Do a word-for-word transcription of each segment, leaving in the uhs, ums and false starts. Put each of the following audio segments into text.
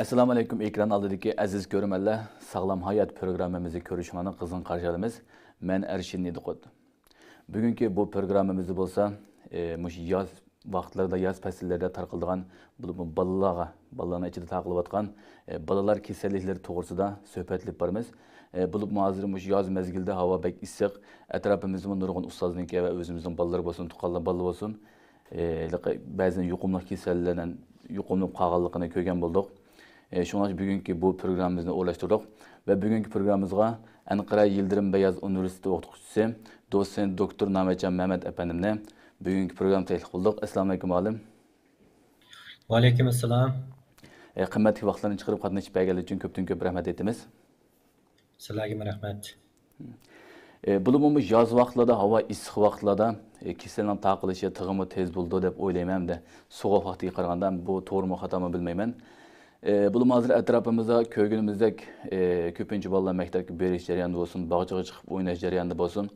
ئەسسالامۇ ئەلەيكۇم، ئېكران ئالدىدىكى ئەزىز كۆرۈرمەنلەر، ساغلام ھايات پروگراممىمىزنى كۆرۈشۈڭلارنى قىزغىن قارشى ئالىمىز. مەن ئەرشىن نىدىقۇت. بۈگۈنكى بۇ پروگراممىمىزدا بولسا، ئى، مۇشۇ ياز ۋاقىتلىرىدا، ياز پەسىللىرىدە تارقىلىدىغان، بولۇپمۇ بالىلارغا، بالىلارنىڭ ئىچىدە تارقىلىۋاتقان، ئى، بالىلار كېسەللىكلىرى توغرىسىدا سۆھبەتلىشىپ بارىمىز. ئى، بولۇپمۇ ھازىر مۇشۇ ياز مەزگىلىدە ھاۋا بەك ئىسسىق، ئەتراپىمىزدىمۇ نۇرغۇن ئۇستازنىڭكى ۋە ئۆزىمىزنىڭ بالىلىرى بولسۇن، تۇغقانلار بالىلىرى بولسۇن، ئى، بەزى يۇقۇملۇق كېسەللەرنىڭ يۇقۇملىنىپ قالغانلىقىنى كۆرگەن بولدۇق. ئى، شۇڭلاشقا بۈگۈنكى بۇ پروگراممىمىزنى ئورۇنلاشتۇردۇق ۋە بۈگۈنكى پروگراممىمىزغا ئەنقەرە يىلدىرىم بەياز ئۇنىۋېرسىتېتى ئوقۇتقۇچىسى، دوتسېنت دوكتور نامەتجان مەمەت ئەپەندىمنى بۈگۈنكى پروگراممىغا تەكلىپ قىلدۇق. ئەسسالامۇ ئەلەيكۇم، مۇئەللىم. ۋەئەلەيكۇم ئەسسالام. ئى، قىممەتلىك ۋاقىتلارنى چىقىرىپ قاتنىشىپ بەرگەنلىكى ئۈچۈن كۆپتىن كۆپ رەھمەت ئېيتىمىز. سىلەرگىمۇ رەھمەت. ئى، بولۇپمۇ ياز ۋاقىتلاردا، ھاۋا ئىسسىق ۋاقىتلاردا، ئى، كېسەلنىڭ تارقىلىشى تېخىمۇ تېز بولىدۇ دەپ ئويلايمەن ھەمدە سوغۇق ۋاقتىغا قارىغاندا بۇ توغرىمۇ خاتامۇ بىلمەيمەن. ئى، بولۇپمۇ ھازىر ئەتراپىمىزدا كۆرگىنىمىزدەك، ئى، كۆپىنچە بالىلار مەكتەپكە بېرىش جەريانىدا بولسۇن، باغچىغا چىقىپ ئويناش جەريانىدا بولسۇن،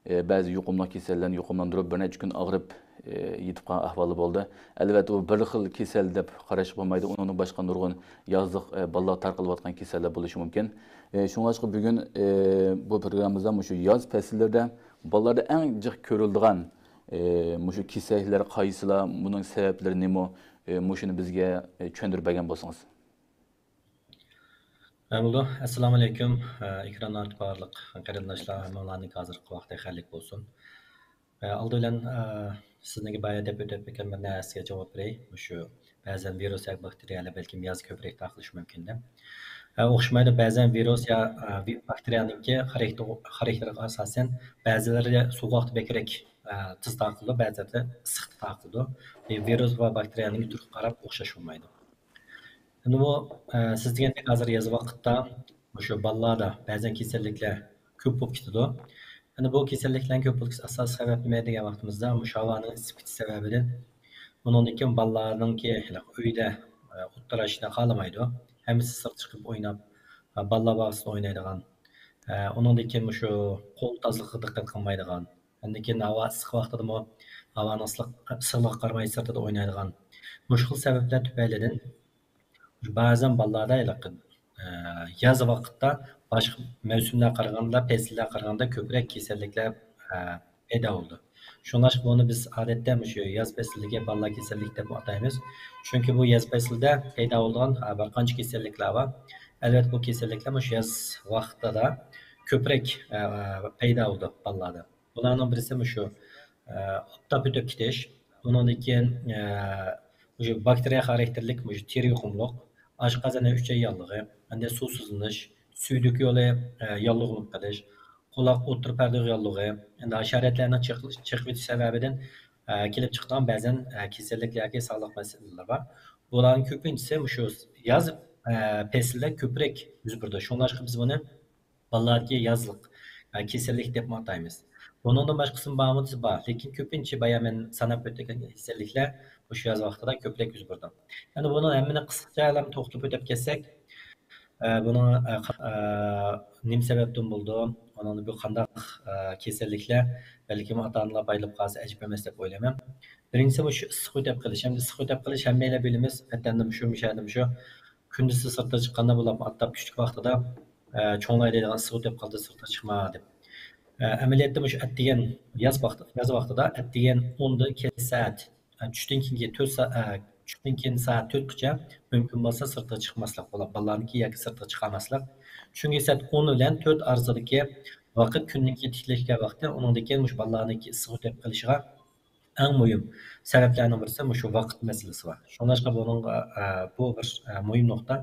ئى، بەزى يۇقۇملۇق كېسەللەرنى يۇقۇملاندۇرۇپ، بىر نەچچە كۈن ئاغرىپ، ئى، يېتىپ قالغان ئەھۋالى بولدى. ئەلۋەتتە، بۇ بىر خىل كېسەل دەپ قاراشقا بولمايدۇ. ئۇنىڭدىن باشقا نۇرغۇن يازلىق، ئى، بالىلارغا تارقىلىۋاتقان كېسەللەر بولۇشى مۇمكىن. ئى، شۇڭلاشقا بۈگۈن، ئى، بۇ پروگراممىمىزدا مۇشۇ ياز پەسىللىرىدە بالىلاردا ئەڭ جىق كۆرۈلىدىغان، ئى، مۇشۇ كېسەللەر قايسىلار، بۇنىڭ سەۋەبلىرى نېمە، ئى، مۇشۇنى بىزگە، ئى، چۈشەندۈرۈپ بەرگەن بولسىڭىز. ھە، بولىدۇ. ئەسسالامۇ ئەلەيكۇم. ئە، ئېكران ئارقىدىكى بارلىق قېرىنداشلار، ھەممىڭلارنىڭكى ھازىرقى ۋاقتى خەيرلىك بولسۇن. ئە، ئالدى بىلەن، ئە، سىزنىڭكى بايا دەپ ئۆتۈپ كەتكەن بىر نەرسىگە جاۋاب بېرەي. مۇشۇ بەزەن ۋىرۇس ياكى باكتېرىيەلەر بەلكىم يازدا كۆپرەك تارقىلىشى مۇمكىن دەپ. ئە، ئوخشىمايدۇ. بەزەن ۋىرۇس يا، ئە، ۋى-، باكتېرىيەنىڭكى خاراكتېرى، خاراكتېرىغا ئاساسەن بەزىلىرى سوغۇقتا بەكرەك، ئە، تېز تارقىلىدۇ، بەزىلىرى ئىسسىقتا تارقىلىدۇ. ۋىرۇس ۋە باكتېرىيەنىڭكى تۈرىگە قاراپ ئوخشاش بولمايدۇ. ئەمدى بۇ، ئە، سىز دېگەندەك ھازىر ياز ۋاقىتتا مۇشۇ بالىلاردا بەزەن كېسەللىكلەر كۆپ بولۇپ كېتىدۇ. ئەمدى بۇ كېسەللىكلەرنىڭ كۆپ بولۇش ئاساسىي سەۋەب نېمە دېگەن ۋاقتىمىزدا، مۇشۇ ھاۋانىڭ ئىسسىپ كېتىش سەۋەبىدىن، ئۇنىڭدىن كېيىن بالىلارنىڭكى ئۆيدە، ئە، ئولتۇرۇشنى خالىمايدۇ. ھەممىسى سىرتقا چىقىپ ئويناپ، ئە، بالىلار باغچىسىدا ئوينايدىغان. ئە، ئۇنىڭدىن كېيىن مۇشۇ قول تازىلىقىغا دىققەت قىلمايدىغان. ئاندىن كېيىن ھاۋا ئىسسىق ۋاقتىدىمۇ ھاۋانىڭ ئىسسىق-، ئىسسىقلىقىغا قارىماي سىرتىدا ئوينايدىغان. مۇشۇ خىل سەۋەبلەر تۈپەيلىدىن بەزەن بالىلاردا ھېلىقى، ئە، ياز ۋاقىتتا باشقا مەۋسۇملەرگە قارىغاندا، پەسىللەرگە قارىغاندا كۆپرەك كېسەللىكلەر، ئە، پەيدا بولىدۇ. شۇڭلاشقا بۇنى بىز ئادەتتە مۇشۇ ياز پەسلىدىكى بالىلار كېسەللىكى دەپ ئاتايمىز. چۈنكى بۇ ياز پەسلىدە پەيدا بولىدىغان، ئە، بىر قانچە كېسەللىكلەر بار. ئەلۋەتتە، بۇ كېسەللىكلەر مۇشۇ ياز ۋاقتىدا كۆپرەك، ئە، پەيدا بولىدۇ بالىلاردا. بۇلارنىڭ بىرسى مۇشۇ، ئە، ئاپتاپ ئۆتۈپ كېتىش، ئۇنىڭدىن كېيىن، ئە، مۇشۇ باكتېرىيە خاراكتېرلىك مۇشۇ تېرە يۇقۇملۇق، ئاشقازان ۋە ئۈچەي ياللۇغى، ئاندىن سۇسىزلىنىش، سۈيدۈك يولى، ئە، ياللۇغلىنىپ قېلىش، قۇلاق ئوتتۇرا پەردە ياللۇغى، ئەمدى ھاشاراتلارنىڭ چىق-، چىقىۋېتىش سەۋەبىدىن، ئە، كېلىپ چىقىدىغان بەزەن، ئە، كېسەللىك ياكى ساغلىق مەسىلىلىرى بار. بۇلارنىڭ كۆپىنچىسى مۇشۇ ياز، ئە، پەسلىدە كۆپرەك يۈز بېرىدۇ. شۇڭلاشقا بىز بۇنى بالىلاردىكى يازلىق، ئە، كېسەللىك دەپمۇ ئاتايمىز. بۇنىڭدىن باشقىسىمۇ بارمۇ دېسە بار، لېكىن كۆپىنچە بايا مەن ساناپ ئۆتكەن كېسەللىكلەر مۇشۇ ياز ۋاقتىدا كۆپرەك يۈز بېرىدۇ. يەنى بۇنىڭ ھەممىنى قىسقىچە توختىلىپ ئۆتۈپ كەتسەك، ئە، بۇنىڭ، ئە، قا-، ئە، نېمە سەۋەبتىن بولىدۇ؟ ئۇنىڭدىن بۇ قانداق، ئە، كېسەللىكلەر؟ بەلكىم ئاتا-ئانىلار پايدىلىنىپ قالسا ئەجەب ئەمەس دەپ ئويلايمەن. بىرىنچىسى مۇشۇ ئىسسىق يۆتەپ قېلىش. ئەمدى ئىسسىق يۆتەپ قېلىش ھەممەيلەن بىلىمىز، ۋەتەندە مۇشۇ، مۇشۇ يەردە مۇشۇ كۈندۈزى سىرتقا چىققاندا بولۇپمۇ ئاپتاپ كۈچلۈك ۋاقتىدا، ئە، چوڭلار دەيدىغان ئىسسىق يۆتەپ قالدى، سىرتقا چىقما دەپ. ئە، ئەمەلىيەتتە مۇشۇ ئەتىگەن ياز ۋاقتى، ياز ۋاقتىدا ئەتىگەن ئوندىن كەچ سائەت، ئە، چۈشتىن كېيىنكى تۆت سا-، ئە، چۈشتىن كېيىن سائەت تۆتكىچە مۇمكىن بولسا سىرتقا چىقماسلىق بولۇپ، بالىلارنىڭكى ياكى سىرتقا چىقارماسلىق. چۈنكى سائەت ئون بىلەن تۆت ئارىسىدىكى ۋاقىت كۈننىڭكى تىكلىكلەر ۋاقتى، ئۇنىڭدىن كېيىن مۇشۇ بالىلارنىڭكى ئىسسىق يۆتەپ قېلىشىغا ئەڭ مۇھىم سەۋەبلەرنىڭ بىرسى مۇشۇ ۋاقىت مەسىلىسى بار. شۇڭلاشقا بۇنىڭغا، ئە، بۇ بىر، ئە، مۇھىم نۇقتا.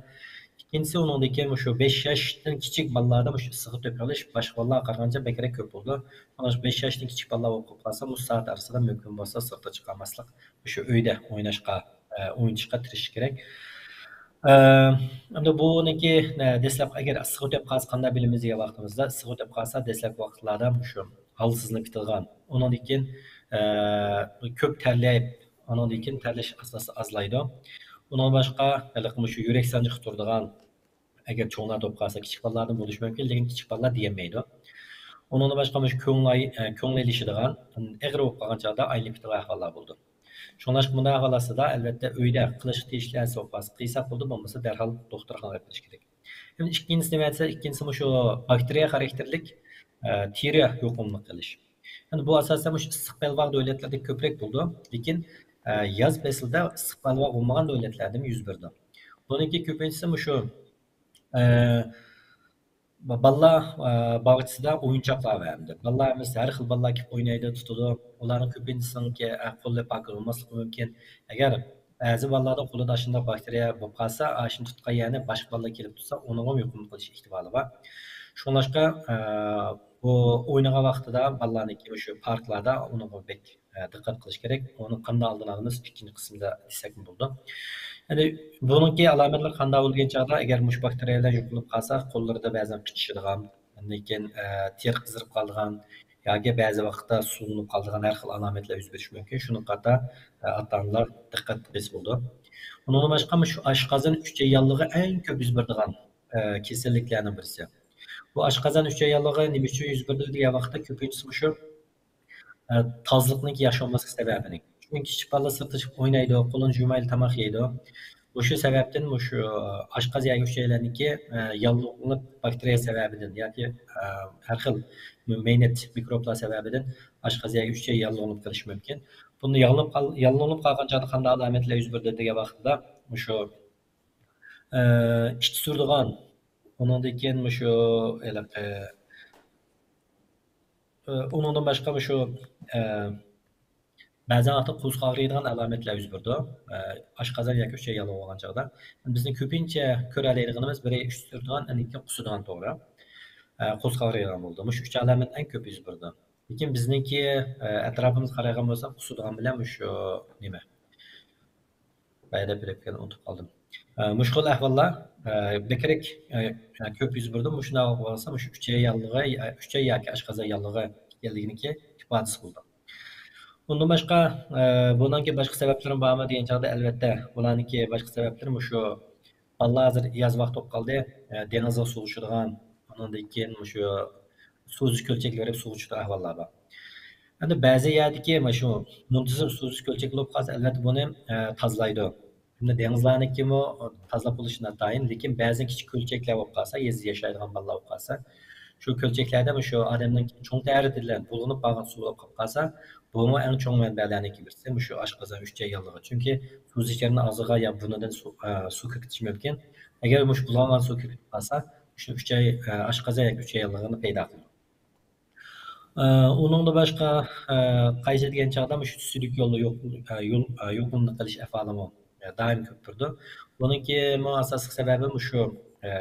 ئىككىنچىسى، ئۇنىڭدىن كېيىن مۇشۇ بەش ياشتىن كىچىك بالىلاردا مۇشۇ ئىسسىق يۆتەپ قېلىش باشقا بالىلارغا قارىغانچە بەكرەك كۆپ بولىدۇ. شۇڭلاشقا بەش ياشتىن كىچىك بالىلار بولۇپ قالسا، مۇشۇ سائەت ئارىسىدا مۇمكىن بولسا سىرتقا چىقارماسلىق، مۇشۇ ئۆيدە ئويناشقا، ئە، ئوينىتىشقا تىرىشىش كېرەك. ئە، ئەمدى بۇنىڭكى، ئە، دەسلەپ ئەگەر ئىسسىق يۆتەپ قالسا قانداق بىلىمىز دېگەن ۋاقتىمىزدا، ئىسسىق يۆتەپ قالسا دەسلەپكى ۋاقىتلاردا مۇشۇ ھالسىزلىنىپ كېتىدىغان. ئۇنىڭدىن كېيىن، ئە، كۆپ تەرلەپ، ئۇنىڭدىن كېيىن تەرلەش ئاساسى ئازلايدۇ. ئۇنىڭدىن باشقا، ھېلىقى مۇشۇ يۈرەك سانجىقى تۇرىدىغان، ئەگەر چوڭلاردا بولۇپ قالسا، كىچىك بالىلاردىن بولۇشى مۇمكىن، لېكىن كىچىك بالىلار دېيەلمەيدۇ. ئۇنىڭدىن باشقا مۇشۇ كۆڭلى ئاي-، ئە، كۆڭلى ئېلىشىدىغان، ئېغىر بولۇپ قالغان چاغدا ئايلىنىپ كېتىدىغان ئەھۋاللار بولىدۇ. شۇڭلاشقا بۇنداق ئەھۋال ئاستىدا، ئەلۋەتتە، ئۆيدە قىلىشقا تېگىشلىك نەرسە بولۇپ قالسا، قىلساق بولىدۇ، بولمىسا دەرھال دوختۇرخانىغا ئېلىپ بېرىش كېرەك. ئەمدى ئىككىنچىسى نېمە دېسە، ئىككىنچىسى مۇشۇ باكتېرىيە خاراكتېرلىك، ئە، تېرە يۇقۇملۇق قىلىش. يەنى بۇ ئاساسەن مۇشۇ ئىسسىق بەلباغ دۆلەتلەردە كۆپرەك بولىدۇ، لېكىن، ئە، ياز پەسلىدە ئىسسىق بەلباغ بولمىغان دۆلەتلەردىمۇ يۈز بېرىدۇ. بۇنىڭكى كۆپىنچىسى مۇشۇ، ئە، بالىلار، ئە، باغچىسىدا ئويۇنچۇقلار بار ئەمدى. بالىلار ئەمەس، ھەر خىل بالىلار كېلىپ ئوينايدۇ، تۇتىدۇ. ئۇلارنىڭ كۆپىنچىسىنىڭكى، ئە، قولى پاك بولماسلىقى مۇمكىن. ئەگەر بەزى بالىلاردا قولىدا ئاشۇنداق باكتېرىيە بولۇپ قالسا، ئاشۇنى تۇتقان يەرنى باشقا بالىلار كېلىپ تۇتسا، ئۇنىڭغا يۇقۇملۇق قىلىش ئېھتىمالى بار. شۇڭلاشقا، ئە، بۇ ئوينىغان ۋاقتىدا بالىلارنىڭكى مۇشۇ پاركلاردا ئۇنىڭغا بەك، ئە، دىققەت قىلىش كېرەك. ئۇنى قانداق ئالدىنى ئالىمىز، ئىككىنچى قىسىمدا دېسەكمۇ بولىدۇ. يەنى بۇنىڭكى ئالامەتلىرى قانداق بولىدۇ دېگەن چاغدا، ئەگەر مۇشۇ باكتېرىيەلەر يۇقۇملىنىپ قالسا، قوللىرىدا بەزەن قىچىشىدىغان، ئاندىن كېيىن، ئە، تېرە قىزىرىپ قالىدىغان ياكى بەزى ۋاقىتتا سۇنۇپ قالىدىغان ھەر خىل ئالامەتلەر يۈز بېرىشى مۇمكىن. شۇنىڭغا قارىتا، ئە، ئاتا-ئانىلار دىققەت قىلسا بولىدۇ. ئۇنىڭدىن باشقا مۇشۇ ئاشقازان ئۈچەي ياللۇغى ئەڭ كۆپ يۈز بېرىدىغان، ئە، كېسەللىكلەرنىڭ بىرسى. بۇ ئاشقازان ئۈچەي ياللۇغى نېمە ئۈچۈن يۈز بېرىدۇ دېگەن ۋاقىتتا، كۆپىنچىسى مۇشۇ، ئە، تازىلىقنىڭكى ياخشى بولماسلىقى سەۋەبىدىن. چۈنكى كىچىك بالىلار سىرتتا چىقىپ ئوينايدۇ، قولىنى جۇمايلا تاماق يەيدۇ. مۇشۇ سەۋەبتىن مۇشۇ ئاشقازان ياكى ئۈچەيلەرنىڭكى، ئە، ياللۇغلىنىپ باكتېرىيە سەۋەبىدىن ياكى، ئە، ھەر خىل مەينەت مىكروبلار سەۋەبىدىن ئاشقازان ياكى ئۈچەي ياللۇغلىنىپ قېلىشى مۇمكىن. بۇنى ياللۇغلىنىپ قال-، ياللۇغلىنىپ قالغان چاغدا قانداق ئالامەتلەر يۈز بېرىدۇ دېگەن ۋاقتىدا مۇشۇ، ئە، ئىچ سۈرىدىغان، ئۇنىڭدىن كېيىن مۇشۇ ھېلىقى ئۇنىڭدىن باشقا مۇشۇ، ئە، بەزەن ۋاقىتتا قورساق ئاغرىيدىغان ئالامەتلەر يۈز بېرىدۇ. ئە، ئاشقازان ياكى ئۈچەي ياللۇغى بولغان چاغدا. بىزنىڭ كۆپىنچە كۆرەلەيدىغىنىمىز بىرى ئىچ سۈرىدىغان، ئاندىن كېيىن قۇسىدىغان توغرا. ئە، قورساق ئاغرىيدىغان بولىدۇ. مۇشۇ ئۈچ ئالامەت ئەڭ كۆپ يۈز بېرىدۇ. لېكىن بىزنىڭكى، ئە، ئەتراپىمىزغا قارايدىغان بولساق، قۇسىدىغان بىلەن مۇشۇ نېمە؟ بايا دەپ بېرىپ كەلدىم، ئۇنتۇپ قالدىم. ئە، مۇشۇ خىل ئەھۋاللار، ئە، بەكرەك، ئە، كۆپ يۈز بېرىدۇ. مۇشۇنداق بولسا، مۇشۇ ئۈچەي ياللۇغى، ئە، ئۈچەي ياكى ئاشقازان ياللۇغى ئىكەنلىكىنىڭكى ئىپادىسى بولىدۇ. ئۇندىن باشقا، ئە، بۇنىڭكى باشقا سەۋەبلىرىمۇ بارمۇ دېگەن چاغدا، ئەلۋەتتە، بۇلارنىڭكى باشقا سەۋەبلىرى مۇشۇ بالىلار ھازىر ياز ۋاقتى بولۇپ قالدى. ئە، دېڭىزغا سۇغا چۈشىدىغان، ئۇنىڭدىن كېيىن مۇشۇ سۇ ئۈزۈش كۆلچەكلىرى بېرىپ سۇغا چۈشىدىغان ئەھۋاللار بار. ئەمدى بەزى يەردىكى مانا شۇ مۇنتىزىم سۇ ئۈزۈش كۆلچەك بولۇپ قالسا، ئەلۋەتتە بۇنى، ئە، تازىلايدۇ. ئەمدى دېڭىزلارنىڭكىمۇ تازىلاپ بولۇشى ناتايىن، لېكىن بەزى كىچىك كۆلچەكلەر بولۇپ قالسا، يېزىدا ياشايدىغان بالىلار بولۇپ قالسا، شۇ كۆلچەكلەردە مۇشۇ ئادەمنىڭ چوڭ تەرىتى بىلەن بۇلغىنىپ بارغان سۇ بولۇپ قالسا، بۇمۇ ئەڭ چوڭ مەنبەلەرنىڭكى بىرسى، مۇشۇ ئاشقازان، ئۈچەي ياللۇغى. چۈنكى سۇ ئىچەرنىڭ ئاغزىغا يا بۇرنىدىن سۇ، ئە، سۇ كىرگۈزۈشى مۇمكىن. ئەگەر مۇشۇ بۇلغانغان سۇ كىرىپ قالسا، شۇ ئۈچەي، ئە، ئاشقازان ياكى ئۈچەي ياللۇغىنى پەيدا قىلىدۇ. ئە، ئۇنىڭدىن باشقا، ئە، قايسى دېگەن چاغدا مۇشۇ سۈيدۈك يولدا يوق، ئە، يول-، ئە، يۇقۇملۇق قىلىش ئەھۋالىمۇ، ئە، دائىم كۆپ تۇرىدۇ. بۇنىڭكىمۇ ئاساسلىق سەۋەبى مۇشۇ، ئە،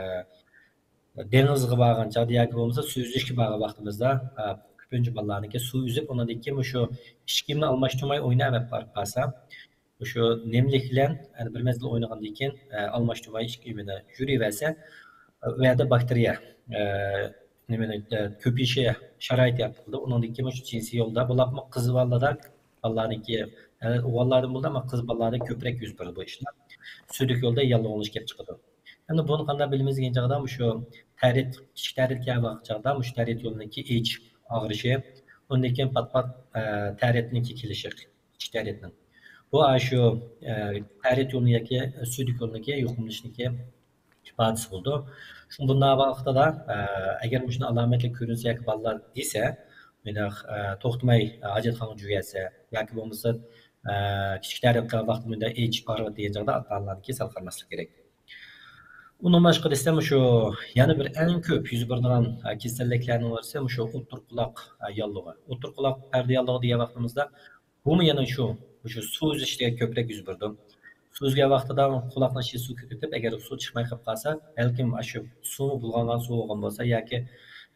دېڭىزغا بارغان چاغدا ياكى بولمىسا سۇ ئۈزۈشكە بارغان ۋاقتىمىزدا، ئە، كۆپىنچە بالىلارنىڭكى سۇ ئۈزۈپ، ئۇنىڭدىن كېيىن مۇشۇ ئىچكىيىمنى ئالماشتۇرماي ئويناۋېرىپ بارىپ قالسا، مۇشۇ نەملىك بىلەن، يەنە بىر مەزگىل ئوينىغاندىن كېيىن، ئە، ئالماشتۇرماي ئىچكى كىيىمىنى يۈرۈۋەرسە، ئە، ئۇ يەردە باكتېرىيە، ئە، نېمىنى، ئە، كۆپىيىشى شارائىتى يارىتىلىدۇ. ئۇنىڭدىن كېيىن مۇشۇ جىنسىي يولدا، بۇلارمۇ قىز بالىلاردا، بالىلارنىڭكى، ئە، ئوغۇللاردىن بولىدۇ، ئەمما قىز بالىلاردا كۆپرەك يۈز بېرىدۇ بۇ ئىشلار. سۈيدۈك يولدا ياللۇغلىنىش كېلىپ چىقىدۇ. ئەمدى بۇنى قانداق بىلىمىز دېگەن چاغدا، مۇشۇ تەرەت، كىچىك تەرەتكە بارغان چاغدا مۇشۇ تەرەت يولىنىڭكى ئېچىپ ئاغرىشى، ئۇندىن كېيىن پات-پات، ئە، تەرەتنىڭكى كېلىشى. ئىچكى تەرەتنىڭ. بۇ ئاشۇ، ئە، تەرەت يولىنى ياكى سۈيدۈك يولىنىڭكى يۇقۇملىنىشنىڭكى ئىپادىسى بولىدۇ. شۇڭا بۇنداق ۋاقتىدا، ئە، ئەگەر مۇشۇنداق ئالامەتلەر كۆرۈنسە ياكى بالىلار دېسە، مۇنداق، ئە، توختىماي ھاجەتخانىغا يۈگۈرسە ياكى بولمىسا، ئە، كىچىك تەرەت قىلغان ۋاقتىدا مۇنداق ئېچىپ ئاغرىدى دېگەن چاغدا ئاتا-ئانىلارنىڭكى سەل قارىماسلىقى كېرەك. ئۇنىڭ باشقا دېسە، مۇشۇ يەنە بىر ئەڭ كۆپ يۈز بېرىدىغان، ئە، كېسەللىكلەرنىڭ بىرسى مۇشۇ ئوتتۇرا قۇلاق، ئە، ياللۇغى. ئوتتۇرا قۇلاق پەردە ياللۇغى دېگەن ۋاقتىمىزدا بۇمۇ يەنە شۇ، مۇشۇ سۇ ئۈزۈشتە كۆپرەك يۈز بېرىدۇ. سۇ ئۈزگەن ۋاقتىدا قۇلاقنىڭ ئىچىگە سۇ كىرىپ كېتىپ، ئەگەر سۇ چىقماي قېلىپ قالسا، بەلكىم ئاشۇ سۇمۇ بۇلغانغان سۇ بولغان بولسا ياكى،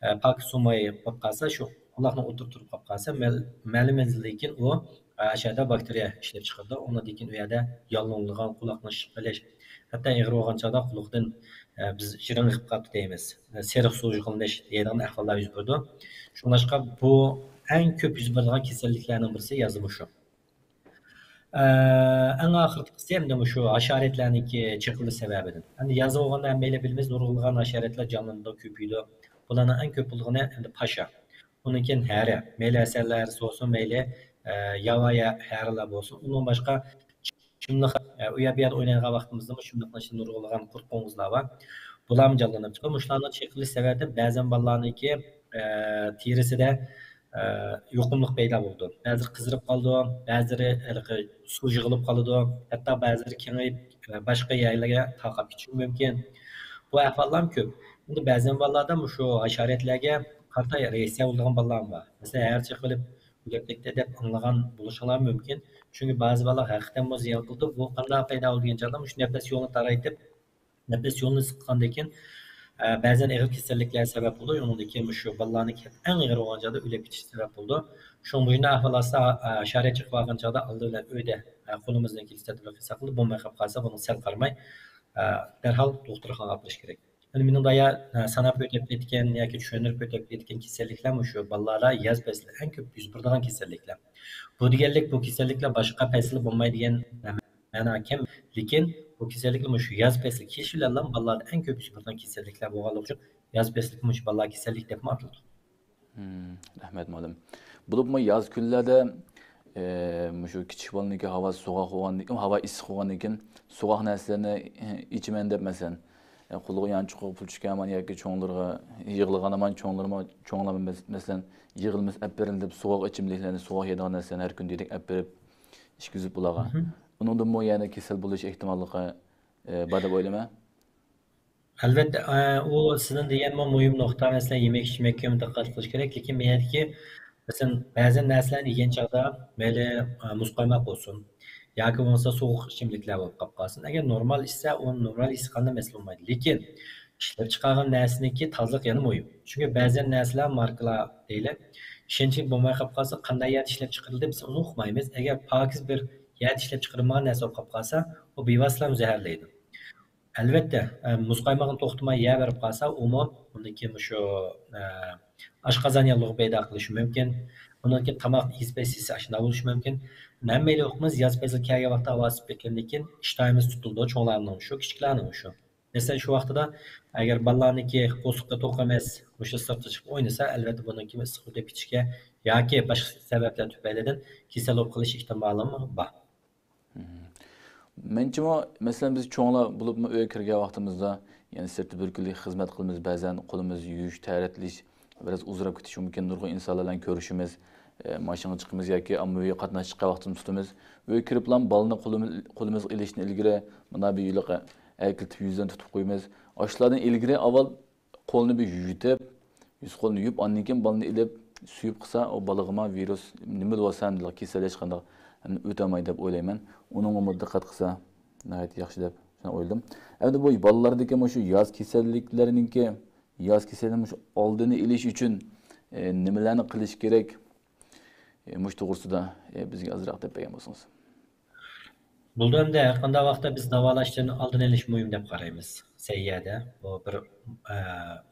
ئە، پاك سۇ ماي بولۇپ قالسا، شۇ قۇلاقنىڭ ئوتتۇرا تۇرۇپ قېلىپ قالسا، مەل-، مەلۇم مەزگىلدىن كېيىن ئۇ، ئە، ئاشۇ يەردە باكتېرىيە ئىشلەپ چىقىرىدۇ. ئۇنىڭدىن كېيىن ئۇ يەردە ياللۇغلىنىدىغان، قۇلاقنىڭ شىشىپ قېلىش، ھەتتا ئېغىر بولغان چاغدا قۇلىقىدىن، ئە، بىز جىرىڭ ئېقىپ قاپتۇ دەيمىز. ئە، سېرىق سۇ يىغىلىش دەيدىغان ئەھۋاللار يۈز بېرىدۇ. شۇڭلاشقا بۇ ئەڭ كۆپ يۈز بېرىدىغان كېسەللىكلەرنىڭ بىرسى يازدا مۇشۇ. ئە، ئەڭ ئاخىرقىسى ئەمدى مۇشۇ ھاشاراتلارنىڭكى چېقىلىش سەۋەبىدىن. ئەمدى ياز بولغاندا ھەممەيلەن بىلىمىز، نۇرغۇنلىغان ھاشاراتلار جانلىنىدۇ، كۆپىيىدۇ. بۇلارنىڭ ئەڭ كۆپ بولىدىغىنى ئەمدى پاشا. ئۇنىڭ كېيىن ھەرە، مەيلى ھەسەللەر بولسۇن، مەيلى ئە، ياۋا يە-، ھەرىلەر بولسۇن، ئۇنىڭ باشقا چىملىق، ئە، ئۇ يەر بۇ يەردە ئوينايدىغان ۋاقتىمىزدىمۇ چىملىقنىڭ ئىچىدە نۇرغۇنلىغان قۇرت قوڭغۇزلار بار. بۇلارمۇ جانلىنىپ چىقىدۇ. مۇشۇلارنى چېقىۋېلىش سەۋەبىدىن بەزەن بالىلارنىڭكى، ئە، تېرىسىدە، ئە، يۇقۇملۇق پەيدا بولىدۇ. بەزىلىرى قىزىرىپ قالىدۇ، بەزىلىرى ھېلىقى سۇ يىغىلىپ قالىدۇ، ھەتتا بەزىلىرى كېڭىيىپ، ئە، باشقا يەرلەرگە تارقاپ كېتىشى مۇمكىن. بۇ ئەھۋاللارمۇ كۆپ. ئەمدى بەزەن بالىلاردا مۇشۇ ھاشاراتلارغا قارىتا رېئاكسىيە بولىدىغان بالىلارمۇ بار. مەسىلەن، ھەر چېقىۋېلىپ ئۆلۈپ كەتتى دەپ ئاڭلىغان بولۇشۇڭلار مۇمكىن. چۈنكى بەزى بالىلار ھەقىقەتەنمۇ زىيان قىلىدۇ. بۇ قانداق پەيدا بولىدۇ دېگەن چاغدا مۇشۇ نەپەس يولىنى تارايتىپ، نەپەس يولىنى سىققاندىن كېيىن، ئە، بەزەن ئېغىر كېسەللىكلەر سەۋەب بولىدۇ. ئۇنىڭدىن كېيىن مۇشۇ بالىلارنىڭكى ئەڭ ئېغىر بولغان چاغدا ئۆلۈپ كېتىش سەۋەب بولىدۇ. شۇڭا مۇشۇنداق ئەھۋال ئاستا، ئە، ھاشارات چىقىپ قالغان چاغدا ئالدى بىلەن ئۆيدە، ئە، قولىمىزنى كېلىشتۈرۈپ ساقلىدى. بولماي قېلىپ قالسا، بۇنىڭغا سەل قارىماي، ئە، دەرھال دوختۇرخانىغا ئاپىرىش كېرەك. يەنى مېنىڭ بايا، ئە، ساناپ ئۆتۈپ كەتكەن ياكى چۈشەندۈرۈپ ئۆتۈپ كەتكەن كېسەللىكلەر مۇشۇ بالىلاردا ياز پەسلى ئەڭ كۆپ يۈز بېرىدىغان كېسەللىكلەر. بۇ دېگەنلىك بۇ كېسەللىكلەر باشقا پەسىلدە بولمايدۇ دېگەن مەنا كەم. لېكىن بۇ كېسەللىكلەر مۇشۇ ياز پەسلى كېلىش بىلەنلا بالىلاردا ئەڭ كۆپ يۈز بېرىدىغان كېسەللىكلەر بولغانلىقى ئۈچۈن ياز پەسلىكى مۇشۇ بالىلار كېسەللىكى دەپمۇ ئاتىلىدۇ. مم، رەھمەت، مۇئەللىم. بولۇپمۇ ياز كۈنلەردە، ئە، مۇشۇ كىچىك بالىنىڭكى ھاۋا سوغۇق بولغاندىن كېيىن، ھاۋا ئىسسىق بولغاندىن كېيىن، سوغۇق نەرسىلەرنى، ئە، ئىچىمەن دەپ، مەسىلەن، ئە، قۇلىقى يانچۇقىغا پۇل چۈشكەن ھامان ياكى چوڭلىرىغا يىغلىغان ھامان چوڭلىرىمۇ، چوڭلار، مەس-، مەسىلەن، يىغلىمىز ئەپ بېرىلدى دەپ، سوغۇق ئىچىملىكلەرنى، سوغۇق يەيدىغان نەرسىلەرنى ھەر كۈندىكىدەك ئەپ بېرىپ، ئىچكۈزۈپ ئۇلارغا. مھم. ئۇنىڭدىنمۇ يەنە كېسەل بولۇش ئېھتىماللىقى، ئە، بار دەپ ئويلايمەن. ئەلۋەتتە، ئە، ئۇ سىزنىڭ دېگەنمۇ مۇھىم نۇقتا، مەسىلەن، يېمەك-ئىچمەككە دىققەت قىلىش كېرەك، لېكىن مەيەردىكى، مەسىلەن، بەزەن نەرسىلەرنى يېگەن چاغدا، مەيلى، ئە، مۇز قايماق بولسۇن ياكى بولمىسا سوغۇق ئىچىملىكلەر بولۇپ قاپ قالسۇن. ئەگەر نورمال ئىچسە، ئۇ نورمال ئىچسە قانداق مەسىلە بولمايدۇ. لېكىن ئىشلەپچىقارغان نەرسىنىڭكى تازىلىق يەنە مۇھىم. چۈنكى بەزەن نەرسىلەر ماركىلار دەيلى، ئىشەنچلىك بولماي قاپ قالسا، قانداق يەردە ئىشلەپچىقىرىلدى، بىز ئۇنى ئۇقمايمىز. ئەگەر پاكىز بىر يەردە ئىشلەپچىقىرىلمىغان نەرسە بولۇپ قاپ قالسا، ئۇ بىۋاسىتىلا زەھەرلەيدۇ. ئەلۋەتتە، ئە، مۇز قايماقنى توختىماي يەۋېرىپ قالسا، ئۇمۇ ئۇندىن كېيىن مۇشۇ، ئە، ئاشقازان ياللۇغى پەيدا قىلىشى مۇمكىن. ئۇنىڭدىن كېيىن تاماق ئېسىپ ئېسىسى ئاشۇنداق بولۇشى مۇمكىن. ھەممەيلى ئۇقىمىز، ياز پەسلى كەلگەن ۋاقىتتا ھاۋا ئىسسىپ كەتكەندىن كېيىن ئىشتىھىمىز تۇتۇلىدۇ، چوڭلارنىڭ شۇ، كىچىكلەرنىڭ شۇ. مەسىلەن، شۇ ۋاقتىدا ئەگەر بالىلارنىڭكى قورسىقى توق ئەمەس، مۇشۇ سىرتقا چىقىپ ئوينىسا، ئەلۋەتتە بۇنىڭكى ئىسسىق ئۆتۈپ كېتىشكە ياكى باشقا سەۋەبلەر تۈپەيلىدىن كېسەل بولۇپ قېلىش ئېھتىمالىمۇ بار. مھم. مەنچىمۇ، مەسىلەن، بىز چوڭلار بولۇپمۇ ئۆيگە كىرگەن ۋاقتىمىزدا، يەنى سىرتتا بىر كۈنلۈك خىزمەت قىلىمىز، بەزەن قولىمىز يۇيۇش، تەرەتلىش، بىراز ئۇزىراپ كېتىشى مۇمكىن، نۇرغۇن ئىنسانلار بىلەن كۆرۈشىمىز، ئە، ماشىنىغا چىقىمىز ياكى ئاممىۋى قاتناش چىققان ۋاقتىمىزدا تۇتىمىز. ئۆيگە كىرىپلا بالىنى قولىمىز، قولىمىزغا ئېلىشتىن ئىلگىرى مانا بۇ يىلقى ئەركىلىتىپ يۈزىنى تۇتۇپ قويىمىز. ئاشۇلاردىن ئىلگىرى ئاۋۋال قولنى بىر يۇيۇۋېتىپ، يۈز قولنى يۇيۇپ، ئاندىن كېيىن بالىنى ئېلىپ سۆيۈپ قىلسا، ئۇ بالىغىمۇ ۋىرۇس نېمە بولسا ھەمدىلا كېسەل ھېچقانداق ئۆتەلمەيدۇ دەپ ئويلايمەن. ئۇنىڭغىمۇ دىققەت قىلسا ناھايىتى ياخشى دەپ شۇنداق ئويلىدىم. ئەمدى بۇ بالىلاردىكى مۇشۇ ياز كېسەللىكلىرىنىڭكى، ياز كېسەلنى مۇشۇ ئالدىنى ئېلىش ئۈچۈن، ئە، نېمىلەرنى قىلىش كېرەك؟ ئە، مۇشۇ توغرىسىدا، ئە، بىزگە ئازراق دەپ بەرگەن بولسىڭىز. بولدى، ئەمدى ھەر قانداق ۋاقىتتا بىز داۋالاشتىن ئالدىنى ئېلىش مۇھىم دەپ قارايمىز. سەھىيەدە بۇ بىر، ئە،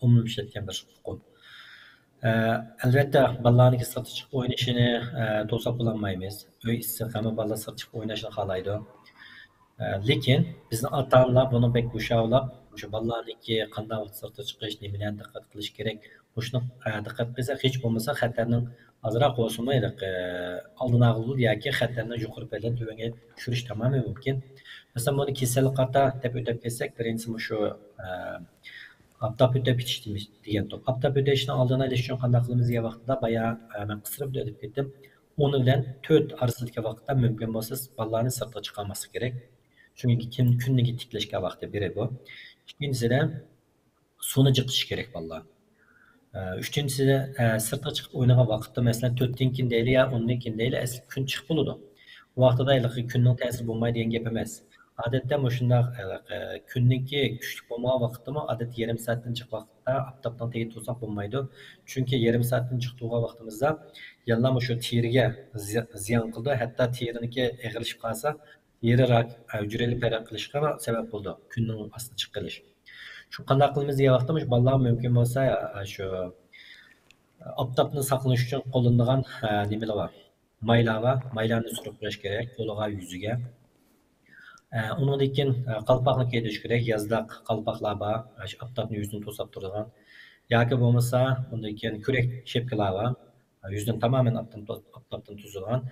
ئومۇملىشىۋەتكەن بىر ئۇقۇم. ئە، ئەلۋەتتە، بالىلارنىڭكى سىرتقا چىقىپ ئوينىشىنى، ئە، توساپ بولالمايمىز. ئۆي ئىسسىق، ھەممە بالىلار سىرتقا چىقىپ ئويناشنى خالايدۇ. ئە، لېكىن بىزنىڭ ئاتا-ئانىلار بۇنى بەك ھوشيارلاپ، مۇشۇ بالىلارنىڭكى قانداق ۋاقىت سىرتقا چىقىش، نېمىلەرنى دىققەت قىلىش كېرەك، مۇشۇنى، ئە، دىققەت قىلساق، ھېچ بولمىسا خەتەرنىڭ ئازراق بولسىمۇ ھېلىقى ئالدىنى ئالغىلى ياكى خەتەرنى يۇقىرى پەللىدىن تۆۋەنگە چۈشۈرۈش تامامەن مۇمكىن. مەسىلەن، بۇنى كېسەللىك قارىتا دەپ ئۆتۈپ كەتسەك، بىرىنچىسى مۇشۇ، ئە، ئاپتاپ ئۆتۈپ كېتىش دېگەن توپ. ئاپتاپ ئۆتۈشنىڭ ئالدىنى ئېلىش ئۈچۈن قانداق قىلىمىز دېگەن ۋاقتىدا بايا، ئە، مەن قىستۇرۇپ ئۆتۈپ كەتتىم. ئۇنى بىلەن تۆت ئارىسىدىكى ۋاقىتتا مۇمكىن بولسا بالىلارنى سىرتقا چىقارماسلىق كېرەك. چۈنكى كۈن، كۈننىڭكى تىكلەشكەن ۋاقتى بىرى بۇ. ئىككىنچىسىدە، سۇنى جىقىتىش كېرەك بالىلار. ئە، ئۈچىنچىسى، ئە، سىرتقا چىقىپ ئوينىغان ۋاقىتتا، مەسىلەن، تۆتتىن كېيىن دەيلى يا ئوندىن كېيىن دەيلى، ئەسلى كۈن چىقىپ بولىدۇ. ئۇ ۋاقتىدا ھېلىقى كۈننىڭ تەسىرى بولمايدۇ دېگەن گەپ ئەمەس. ئادەتتە مۇشۇنداق، ھېلىقى كۈننىڭكى كۈچلۈك بولمىغان ۋاقىتتىمۇ ئادەتتە يېرىم سائەتتىن جىق ۋاقىتتا ئاپتاپنىڭ تېگىدە تۇرساق بولمايدۇ. چۈنكى يېرىم سائەتتىن جىق تۇرغان ۋاقتىمىزدا يەنىلا مۇشۇ تېرىگە زى-، زىيان قىلىدۇ. ھەتتا تېرىنىڭكى ئېغىرلىشىپ قالسا، تېرە راك ھۈجەيرىلىرى پەيدا قىلىشقا سەۋەب بولىدۇ، كۈننىڭ ئاستىغا چىقىپ قېلىش. شۇ قانداق قىلىمىز دېگەن ۋاقىتتا، مۇشۇ بالىلارغا مۇمكىن بولسا، شۇ ئاپتاپتىن ساقلىنىش ئۈچۈن قوللىنىدىغان، نېمىلەر بار؟ مايلار بار، مايلارنى سۈرۈپ قويۇش كېرەك قولىغا، يۈزىگە. ئۇنىڭدىن كېيىن، قالپاقنى كىيدۈرۈش كېرەك، يازداق قالپاقلار بار، شۇ ئاپتاپنى يۈزىنى توساپ تۇرىدىغان. ياكى بولمىسا، ئۇندىن كېيىن كۈرەك شەپكىلار بار. يۈزدىن تامامەن ئاپتاپتىن توسىدىغان،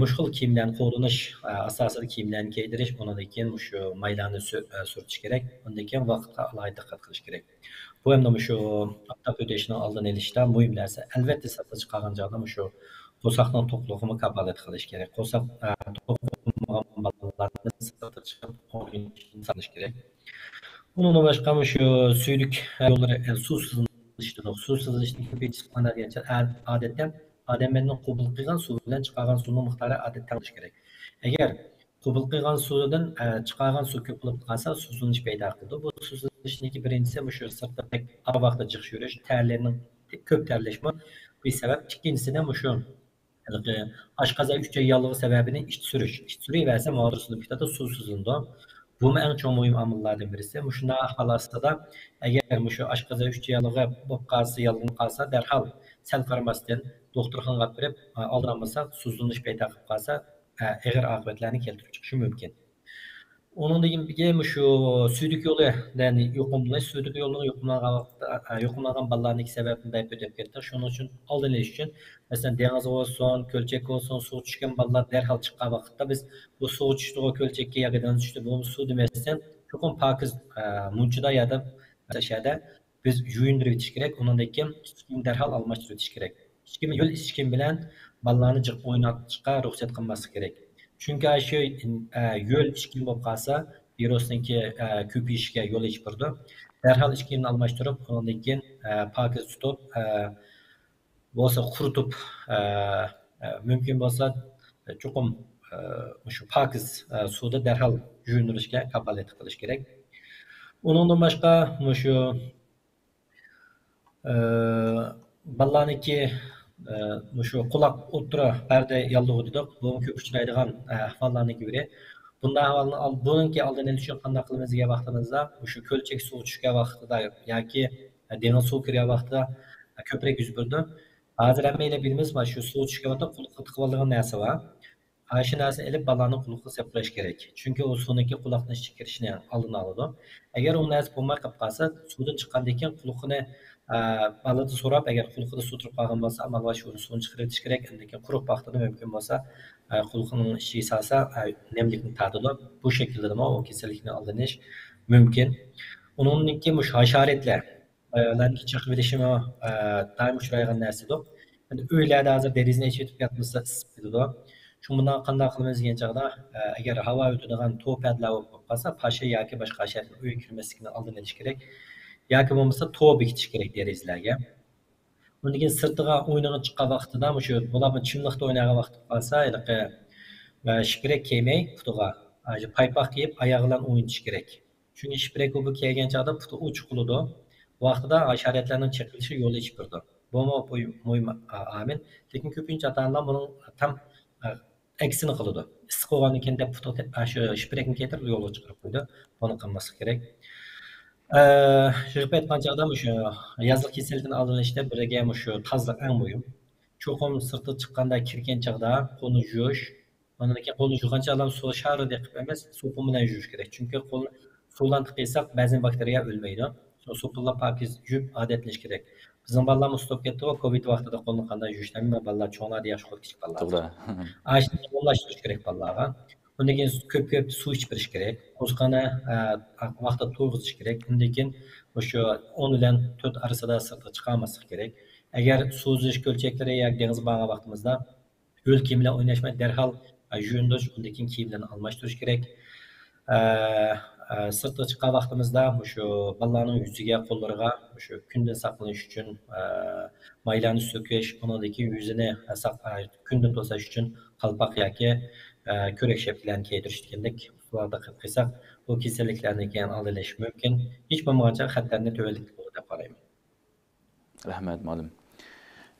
مۇشۇ خىل كىيىملەرنى قوللىنىش ئاساسىدا كىيىملەرنى كىيدۈرۈش، ئۇنىڭدىن كېيىن مۇشۇ مايلارنى سۈ-، سۈرتۈش كېرەك. ئۇنىڭدىن كېيىن ۋاقىتقا ئالاھىدە دىققەت قىلىش كېرەك. بۇ ھەمدە مۇشۇ ئاپتاپ ئۆتۈشنىڭ ئالدىنى ئېلىشتا مۇھىم نەرسە، ئەلۋەتتە، سىرتقا چىقارغان چاغدا مۇشۇ قورساقنىڭ توقلۇقىمۇ كاپالەت قىلىش كېرەك. قورساق، ئە، توق بولمىغان بالىلارنى سىرتقا چىقىپ ئوينىشىدىن ساقلىنىش كېرەك. ئۇنىڭدىن باشقا مۇشۇ سۈيدۈك يوللىرى، ئە، سۇ سىزىلىشى دېدۇق. سۇ سىزىلىشنىڭ كۆپىنچىسى قانداق دېگەن چاغدا، ئە، ئادەتتە ئادەم بەدىنى قوبۇل قىلغان سۇ بىلەن چىقارغان سۇنىڭ مىقدارى ئادەتتە تەڭ بولۇشى كېرەك. ئەگەر قوبۇل قىلغان سۇدىن، ئە، چىقارغان سۇ كۆپ بولۇپ قالسا، سۇسىزلىنىش پەيدا قىلىدۇ. بۇ سۇسىزلىنىشنىڭكى بىرىنچىسى مۇشۇ سىرتتا بەك ئاز ۋاقىتتا جىق يۈرۈش، تەرلەرنىڭ كۆپ تەرلەشمۇ بىر سەۋەب. ئىككىنچىسىدە مۇشۇ ھېلىقى ئاشقازان ئۈچەي ياللۇغى سەۋەبىدىن ئىت سۈرۈش. ئىت سۈرۈۋەرسە ماۋۇ سۇسىزلىنىپ كېتىدۇ، سۇ سۇسىزلىنىدۇ. بۇمۇ ئەڭ چوڭ مۇھىم ئامىللاردىن بىرسى. مۇشۇنداق ئەھۋال ئاستىدا، ئەگەر مۇشۇ ئاشقازان ئۈچەي ياللۇغى بولۇپ قالسا، ياللۇغلىنىپ قالسا، دەرھال سەل قارىماستىن دوختۇرخانىغا ئاپىرىپ، ئالدىراپ ئالمىساق، سۇسىزلىنىش پەيدا قىلىپ قالسا، ئېغىر ئاقىۋەتلەرنى كەلتۈرۈپ چىقىشى مۇمكىن. ئۇنىڭدىن كېيىن مۇشۇ سۈيدۈك يولى بىلەن يۇقۇملىنىش، سۈيدۈك يولىنىڭ يۇقۇملانغان ۋاقىتتا، يۇقۇملانغان بالىلارنىڭكى سەۋەبىدىن بەك ئۆتۈپ كەتتۇق. شۇنىڭ ئۈچۈن ئالدىنى ئېلىش ئۈچۈن، مەسىلەن، دېڭىزغا بولسۇن، كۆلچەككە بولسۇن، سۇغا چۈشكەن بالىلار دەرھال چىققان ۋاقىتتا بىز بۇ سۇغا چۈشتىغۇ، كۆلچەككە ياكى دېڭىزغا چۈشتى، بۇ سۇ دېمەستىن، چوقۇم پاكىز، ئە، مۇنچىدا يا دەپ شەھەردە بىز يۇيۇندۇرۇۋېتىش كېرەك. ئۇنىڭدىن كېيىن ئىچكىمىنى دەرھال ئالماشتۇرۇۋېتىش كېرەك. ئىچكىمى، يۆل ئىچكىمى بىلەن بالىلارنى جىق ئويناتقا رۇخسەت قىلماسلىق كېرەك. چۈنكى ئاشۇ، ئە، يۆل ئىچكىمى بولۇپ قالسا، ۋىرۇسنىڭكى، ئە، كۆپىيىشىگە يول ئېچىپ بېرىدۇ. دەرھال ئىچكىمىنى ئالماشتۇرۇپ، ئۇنىڭدىن كېيىن، ئە، پاكىز تۇتۇپ، ئە، بولسا قۇرۇتۇپ، ئە، ئە، مۇمكىن بولسا چوقۇم، ئە، مۇشۇ پاكىز، ئە، سۇدا دەرھال يۇيۇندۇرۇشقا كاپالەتلىك قىلىش كېرەك. ئۇنىڭدىن باشقا مۇشۇ، ئە، بالىلارنىڭكى، ئە، مۇشۇ قۇلاق ئوتتۇرا پەردە ياللۇغى دېدۇق. بۇمۇ كۆپ ئۇچرايدىغان، ئە، ئەھۋاللارنىڭكى بىرى. بۇنداق ئەھۋالنى ئال-، بۇنىڭكى ئالدىنى ئېلىش ئۈچۈن قانداق قىلىمىز دېگەن ۋاقتىمىزدا، مۇشۇ كۆلچەك سۇغا چۈشكەن ۋاقتىدا ياكى دېڭىز سۇغا كىرگەن ۋاقتىدا كۆپرەك يۈز بېرىدۇ. ھازىر ھەممەيلەن بىلىمىز، مانا شۇ سۇغا چۈشكەن ۋاقتىدا قۇلىققا تىقىۋالىدىغان نەرسە بار. ئاشۇ نەرسىنى ئېلىپ بالىلارنىڭ قۇلىقىغا سېلىپ قويۇش كېرەك. چۈنكى ئۇ سۇنىڭكى قۇلاقنىڭ ئىچىگە كىرىشىنى ئالدىنى ئالىدۇ. ئەگەر ئۇ نەرسە بولماي قېلىپ قالسا، سۇدىن چىققاندىن كېيىن قۇلىقىنى، ئە، بالىدىن سوراپ، ئەگەر قۇلىقىدا سۇ تۇرۇپ قالغان بولسا، ئامال بار شۇنى سۇنى چىقىرىۋېتىش كېرەك. ئاندىن كېيىن قۇرۇق ۋاقتىدا مۇمكىن بولسا، ئە، قۇلىقىنىڭ ئىچىگە سالسا، ئە، نەملىكنى تارتىدۇ. بۇ شەكىلدىمۇ ئۇ كېسەللىكنى ئالدىنى ئېلىش مۇمكىن. ئۇنىڭدىن كېيىن مۇشۇ ھاشاراتلار، ئە، لارنىڭكى چېقىۋېلىشىمۇ، ئە، دائىم ئۇچرايدىغان نەرسىدۇر. ئەمدى ئۆيلەردە ھازىر دېرىزىنى ئېچىۋېتىپ ياتمىسا ئىسسىپ كېتىدۇ. شۇڭا بۇنداق قانداق قىلىمىز دېگەن چاغدا، ئە، ئەگەر ھاۋا ئۆتىدىغان تور پەردىلەر بولۇپ قالسا، پاشا ياكى باشقا ھاشاراتنىڭ ئۆيگە كىرمەسلىكىنىڭ ئالدىنى ئېلىش كېرەك. ياكى بولمىسا تور بېكىتىش كېرەك دېرىزىلەرگە. ئۇندىن كېيىن سىرتىغا ئويۇنغا چىققان ۋاقتىدا مۇشۇ بولۇپمۇ چىملىقتا ئوينايدىغان ۋاقىت بولۇپ قالسا، ھېلىقى، ئە، شىپرەك كىيمەي پۇتىغا، ئە، پايپاق كىيىپ ئاياغى بىلەن ئوينىتىش كېرەك. چۈنكى شىپرەك بۇ كىيگەن چاغدا پۇتى ئوچۇق بولىدۇ. بۇ ۋاقتىدا ھاشاراتلارنىڭ چېقىلىشى يول ئېچىپ بېرىدۇ. بۇمۇ مۇھىم، مۇھىم ئامىل. لېكىن كۆپىنچە ئاتا-ئانىلار بۇنىڭ تام، ئە، ئەكسىنى قىلىدۇ. ئىسسىق بولغاندىكىن دەپ پۇتىغا تە-، ئاشۇ شىپرەكنى كىيدۈرۈپ يولغا چىقىرىپ قويىدۇ. بۇنى قىلماسلىق كېرەك. ئە، يىغىپ ئېيتقان چاغدا مۇشۇ يازلىق كېسەللىكنى ئالدىنى ئېلىشتا بىرگە مۇشۇ تازىلىق ئەڭ مۇھىم. چوقۇم سىرتقا چىققاندا كىرگەن چاغدا قولنى يۇيۇش، ئاندىن كېيىن قولنى يۇغان چاغدا سۇ شارىدەك قىلىپ ئەمەس، سوپۇن بىلەن يۇيۇش كېرەك. چۈنكى قولنى سۇ بىلەن تىقىساق، بەزى باكتېرىيە ئۆلمەيدۇ. سو-، سوپۇنلا پاكىز يۇيۇپ ئادەتلىنىش كېرەك. بىزنىڭ بالىلارمۇ ئۇستاپ كەتتىغۇ، كوۋىد ۋاقتىدا قولنى قانداق يۇيۇشنى ھەممە بالىلار، چوڭلار دېگەن شۇ كىچىك بالىلار. توغرا. ئاشۇنى ئورۇنلاشتۇرۇش كېرەك بالىلارغا. ئۇندىن كېيىن كۆپ كۆپ سۇ ئىچىپ بېرىش كېرەك. قورسىقىنى، ئە، ۋاقتىدا تويغۇزۇش كېرەك. ئۇندىن كېيىن مۇشۇ ئون بىلەن تۆت ئارىسىدا سىرتقا چىقارماسلىق كېرەك. ئەگەر سۇ ئۈزۈش كۆلچەكلىرى ياكى دېڭىزغا بارغان ۋاقتىمىزدا ھۆل كىيىم بىلەن ئويناشماي، دەرھال، ئە، يۇيۇندۇرۇش، ئۇندىن كېيىن كىيىملەرنى ئالماشتۇرۇش كېرەك. ئە، ئە، سىرتقا چىققان ۋاقتىمىزدا مۇشۇ بالىلارنىڭ يۈزىگە، قوللىرىغا مۇشۇ كۈندىن ساقلىنىش ئۈچۈن، ئە، مايلارنى سۈركەش، ئۇنىڭدىن كېيىن يۈزىنى، ئە، ساق-، ئە، كۈندىن توساش ئۈچۈن قالپاق ياكى، ئە، كۆرەك شەپكىلەرنى كىيدۈرۈش دېگەندەك ئۇسۇللارغا دىققەت قىلساق، بۇ كېسەللىكلەرنىڭ كېيىن ئالدىنى ئېلىش مۇمكىن. ھېچ بولمىغانچە خەتەرنى تۆۋەنلىتىپ بولىدۇ دەپ قارايمەن. رەھمەت، مۇئەللىم.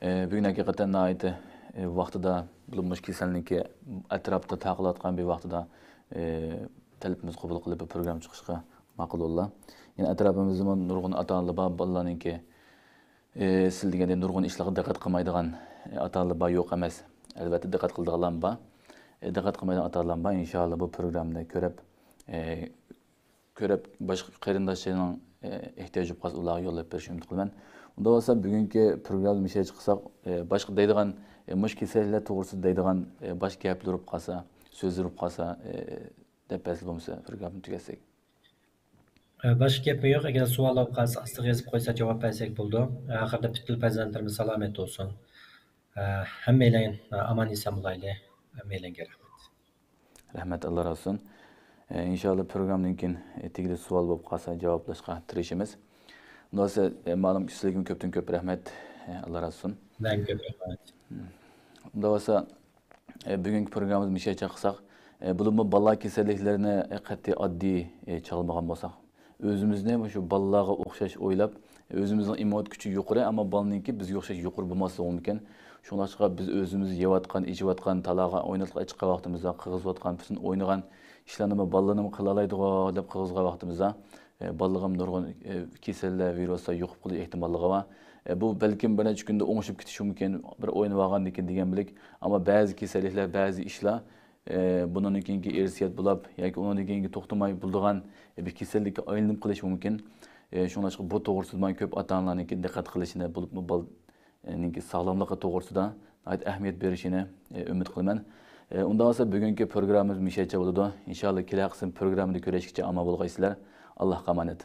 ئى، بۈگۈن ھەقىقەتەن ناھايىتى، ئى، ۋاقتىدا، بولۇپمۇ مۇشۇ كېسەلنىڭكى ئەتراپتا تارقىلىۋاتقان بىر ۋاقتىدا، ئى، تەلىپىمىز قوبۇل قىلىپ، بىر پروگرامما چىقىشقا ماقۇل بولدى. يەنە ئەتراپىمىزدىمۇ نۇرغۇن ئاتا-ئانىلار بار، بالىلارنىڭكى، ئى، سىل دېگەندەك نۇرغۇن ئىشلارغا دىققەت قىلمايدىغان، ئى، ئاتا-ئانىلار بار، يوق ئەمەس. ئەلۋەتتە، دىققەت قىلىدىغانلارمۇ بار. ئى، دىققەت قىلمايدىغان ئاتا-ئانىلارمۇ بار. ئىنشائاللا، بۇ پروگراممىنى كۆرۈپ، ئى، كۆرۈپ، باشقا قېرىنداشلىرىنىڭ، ئە، ئېھتىياجى بولۇپ قالسا، ئۇلارغا يوللاپ بېرىشنى ئۈمىد قىلىمەن. ئۇنداق بولسا بۈگۈنكى پروگراممىزنى مۇشۇ يەرگە قىلساق، ئە، باشقا دەيدىغان، ئە، مۇشۇ كېسەللىكلەر توغرىسىدا دەيدىغان، ئە، باشقا گەپلىرى بولۇپ قالسا، سۆزلىرى بولۇپ قالسا، ئە، دەپ بەرسە بولمىسا پروگراممىنى تۈگەتسەك. ئە، باشقا گەپمۇ يوق. ئەگەر سوئال بولۇپ قالسا ئاستىغا يېزىپ قويسا جاۋاب بەرسەك بولىدۇ. ئاخىرىدا پۈتۈن پەرزەنتلىرىمىز سالامەت بولسۇن. ئە، ھەممەيلەن، ئە، ئامان ئېسەن بولايلى. ھەممەيلەنگە رەھمەت. رەھمەت، ئاللا رازى بولسۇن. ئە، ئىنشاللا پروگراممىدىن كېيىن، ئە، تېگىدە سوئال بولۇپ قالسا جاۋابلاشقا تىرىشىمىز. ئۇنداق بولسا، ئە، مالۇم سىزگىمۇ كۆپتىن كۆپ رەھمەت. ئە، ئاللا رازى بولسۇن. مەن كۆپ رەھمەت. ئۇنداق بولسا، ئە، بۈگۈنكى پروگراممىمىزنى مۇشۇ يەرگىچە قىلساق، ئە، بولۇپمۇ بالىلار كېسەللىكلىرىنى، ئە، قەتئىي ئاددىي، ئە، چاغلىمىغان بولساق، ئۆزىمىزنى مۇشۇ بالىلارغا ئوخشاش ئويلاپ، ئۆزىمىزنىڭ ئىممۇنىتېت كۈچى يۇقىرى، ئەمما بالىنىڭكى بىزگە ئوخشاش يۇقىرى بولماسلىقى مۇمكىن. شۇڭلاشقا بىز ئۆزىمىز يەۋاتقان، ئىچىۋاتقان، تالاغا ئويناتقىلى چىققان ۋاقتىمىزدا، قىغىزىۋاتقان پۈتۈن ئوينىغان ئىشلارنىمۇ بالىلىرىمۇ قىلالايدىغۇ دەپ قىغىزغان ۋاقتىمىزدا، ئە، بالىلىرىمۇ نۇرغۇن، ئە، كېسەللەر، ۋىرۇسلار يۇقۇپ قېلىش ئېھتىماللىقى بار. ئە، بۇ بەلكىم بىر نەچچە كۈندە ئوڭشىشىپ كېتىشى مۇمكىن، بىر ئوينىۋالغاندىن كېيىن دېگەن بىلىك. ئەمما بەزى كېسەللىكلەر، بەزى ئىشلار، ئە، بۇنىڭدىن كېيىنكى ئىرسىيەت بولاپ ياكى ئۇنىڭدىن كېيىنكى توختىماي بولىدىغان، ئە، بىر كېسەللىككە ئايلىنىپ قېلىشى مۇمكىن. ئە، شۇڭلاشقا بۇ توغرىسىدا مانا كۆپ ئاتا-ئانىلارنىڭكى دىققەت قىلىشىنى، بولۇپمۇ بال-، نىڭكى ساغلاملىقى توغرىسىدا ناھايىتى ئەھمىيەت بېرىشىنى، ئە، ئۈمىد قىلىمەن. ئە، ئۇنداق بولسا بۈگۈنكى پروگراممىمىز مۇشۇ يەرچە بولىدۇ. ئىنشاللا كېلەر قىسىم پروگراممىدا كۆرۈشكىچە ئامان بولغايسىلەر. ئاللاھقا ئامانەت.